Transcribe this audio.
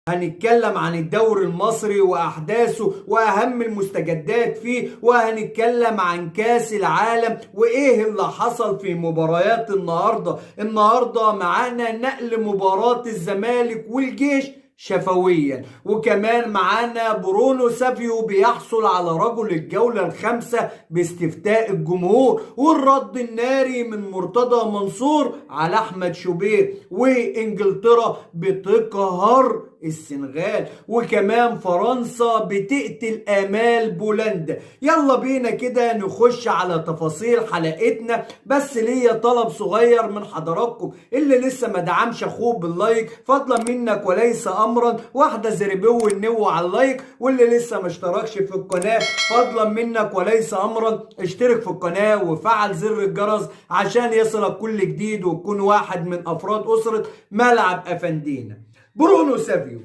هنتكلم عن الدوري المصري واحداثه واهم المستجدات فيه، وهنتكلم عن كاس العالم وايه اللي حصل في مباريات النهارده. النهارده معانا نقل مباراة الزمالك والجيش شفويا، وكمان معانا برونو سافيو بيحصل على رجل الجولة الخامسة باستفتاء الجمهور، والرد الناري من مرتضى منصور على احمد شوبير، وانجلترا بتقهر السنغال، وكمان فرنسا بتقتل امال بولندا. يلا بينا كده نخش على تفاصيل حلقتنا. بس ليا طلب صغير من حضراتكم، اللي لسه ما دعمش اخوه بال like فضلا منك وليس امرا، واحدة زربو النو على ال like، واللي لسه ما اشتركش في القناة فضلا منك وليس امرا اشترك في القناة وفعل زر الجرس عشان يصلك كل جديد وتكون واحد من افراد اسره ملعب افندينا. برونو سافيو.